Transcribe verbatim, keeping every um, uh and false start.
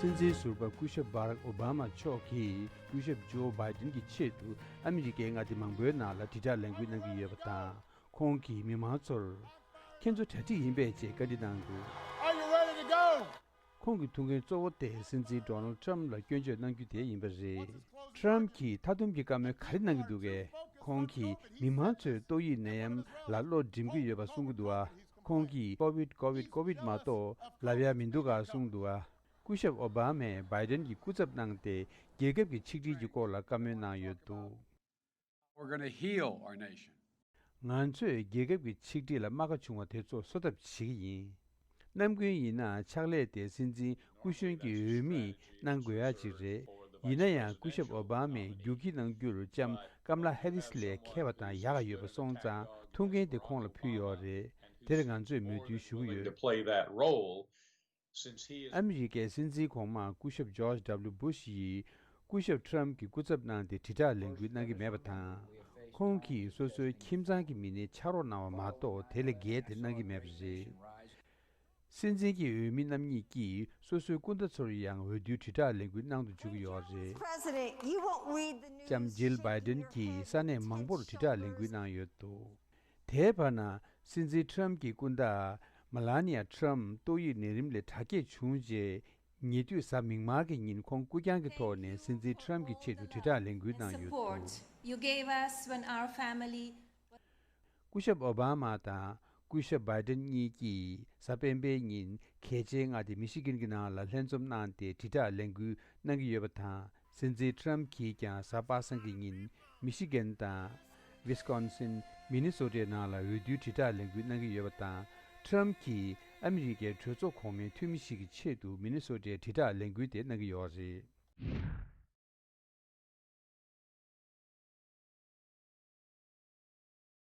སྲིད་འཛིན་ཟུར་པ་སྐུ་ཞབས་བྷ་རག་ཨོ་བྷ་མ་མཆོག་གིས་སྐུ་ཞབས་ཇོ་བྷའི་ཏིན་གྱི་ཆེད་དུ་ཨ་མི་རི་ཀའི་མངའ་སྡེ་མང་པོའི་ནང་ལ་དྲིལ་བསྒྲགས་ལས་འགུལ་གནང་གི་ཡོད་པ་དང་། ཁོང་གིས་མི་མང་ཚོར། ཁྱེད་ཚོ་གྲ་སྒྲིག་ཡིན་པས་ཅེས་བཀའ་འདྲི་གནང་འདུག Are you ready to go? ཁོང་གི་ཐུགས་འགན་གཙོ་བོ་དེ་སྲིད་འཛིན་ཌོ་ནལ་ཊམ་ལ་སྐྱོན་བརྗོད་གནང་རྒྱུ་དེ་ཡིན་པ་རེད། ཊམ་གྱིས་མཐའ་སྡོམ་གྱི་བཀའ་མོལ་ག་རེ་གནང་གི་འདུག་གས། ཁོང་གིས་མི་མང་ཚོས་ཏོག་དབྱིབས་ནད་ཡམས་ལ་བློ་འགྲིམ་གྱི་ཡོད་པ་གསུང་གི་འདུག་ཨ། ཁོང་གིས་ཀོ་ཝིད་ཀོ་ཝིད་ཀོ་ཝིད་མ་གཏོགས་ལབ་ཡ་མི་འདུག་ག་གསུང་འདུག་ཨ། སྐུ་ཞབས་ཨོ་བྷ་མས་བྷའི་ཏན་གྱི་སྐུ་ཚབ་གནང་སྟེ་རྒྱལ་ཁབ་ཀྱི་ཆིག་སྒྲིལ་གྱི་སྐོར་ལ་བཀའ་མོལ་གནང་ཡོད་འདུག We're going to heal our nation. ང་ཚོས་རྒྱལ་ཁབ་ཀྱི་ཆིག་སྒྲིལ་ལ་རྨ་ཁ་བྱུང་བ་དེ་ཚོ་གསོ་ཐབས་བྱེད་ཀྱི་ཡིན། ནམ་རྒྱུན་ཡིན་ན་ཕྱག་ལས་དེ་སྲིད་འཛིན་སྐུ་གཞོན་གྱི་འོས་མིས་གནང་དགོས་ཡ་ཅིག་རེད། ཡིན་ན་ཡང་སྐུ་ཞབས་ཨོ་བྷ་མས་རྒྱུག་ཁྱི་གནང་རྒྱུར་ལྕམ་ཀམ་ལ་ཧེ་རིས་ལས་མཁས་པ་དང་ཡག་ག་ཡོད་པ་སོང་ཙང་ཐུགས་འགན་དེ་ཁོང་ལ་ཕུལ་ཡོད་རེད། དེར་ང་ཚོས་མོས་མཐུན་ཞུ་གི་ཡོད། To play that role since he is ཨ་མི་རི་ཀའི་སྲིད་འཛིན་གོང་མ་སྐུ་ཞབས་ཇོརྗ་ཌབ་ལིའུ་བྷུ་ཤ་ཡིས་སྐུ་ཞབས་ཊམ་གྱི་སྐུ་ཚབ་གནང་སྟེ་དྲིལ་བསྒྲགས་ལས་འགུལ་གནང་གི་མེད་པ་དང་། ཁོང་གིས་སོ་སོའི་ཁྱིམ་ཚང་གི་མི་སྣའི་ཕྱག་རོགས་གནང་བ་མ་གཏོགས་དེ་ལས་བརྒལ་ཏེ་གནང་གི་མེད་པ་རེད། སྲིད་འཛིན་གྱི་འོས་མི་རྣམ་གཉིས་ཀྱིས་སོ་སོའི་སྐུ་ཟླ་ཚོར་ཡང་འོས་བསྡུའི་དྲིལ་བསྒྲགས་ལས་འགུལ་གནང་དུ་འཇུག་གི་ཡོད་རེད། President, you won't read the news. ལྕམ་ཇིལ་བྷའི་ཏན་གྱིས་ས་གནས་མང་པོར་དྲིལ་བསྒྲགས་ལས་འགུལ་གནང་ཡོད་འདུག་དེའི་བར་ན། སྲིད་འཛིན་ཊམ་གྱི་སྐུ་ཟླ་མེ་ལ་ནི་ཡ་ཊམ་ཏོག་དབྱིབས་ནད་རིམས་ལས་དྲག་སྐྱེད་བྱུང་རྗེས། ཉེ་དུས་གཟའ་མིག་དམར་གྱི་ཉིན་ཁོང་སྐུ་རྐྱང་གི་ཐོག་ནས་སྲིད་འཛིན་ཊམ་གྱི་ཆེད་དུ་དྲིལ་བསྒྲགས་ལས་འགུལ་གནང་ཡོད་འདུག Support you gave us when our family སྐུ་ཞབས་ཨོ་བྷ་མ་དང་སྐུ་ཞབས་བྷའི་ཏན་གཉིས་ཀྱིས་གཟའ་སྤེན་པའི་ཉིན་གལ་ཆེའི་མངའ་སྡེ་མི་ཤི་གན་གྱི་ནང་ལ་ལྷན་འཛོམས་གནང་སྟེ་དྲིལ་བསྒྲགས་ལས་འགུལ་གནང་གི་ཡོད་པ་དང་། སྲིད་འཛིན་ཊམ་གྱིས་ཀྱང་གཟའ་པ་སངས་ཀྱི་ཉིན་མི་ཤི་གན་དང་། ཝི་སི་ཀོན་སིན། མི་ནི་སོ་ཊའི་ནང་ལ་འོས་བསྡུའི་དྲིལ་བསྒྲགས་ལས་འགུལ་གནང་གི་ཡོད་པ་དང་། ཊམ་གྱིས་ཨ་མི་རི་ཀའི་གྲོས་ཚོགས་གོང་མའི་འཐུས་མི་ཞིག་གི་ཆེད་དུ་མི་ནི་སོ་ཊའི་དྲིལ་བསྒྲགས་ལས་འགུལ་དེ་གནང་གི་ཡོད་རེད།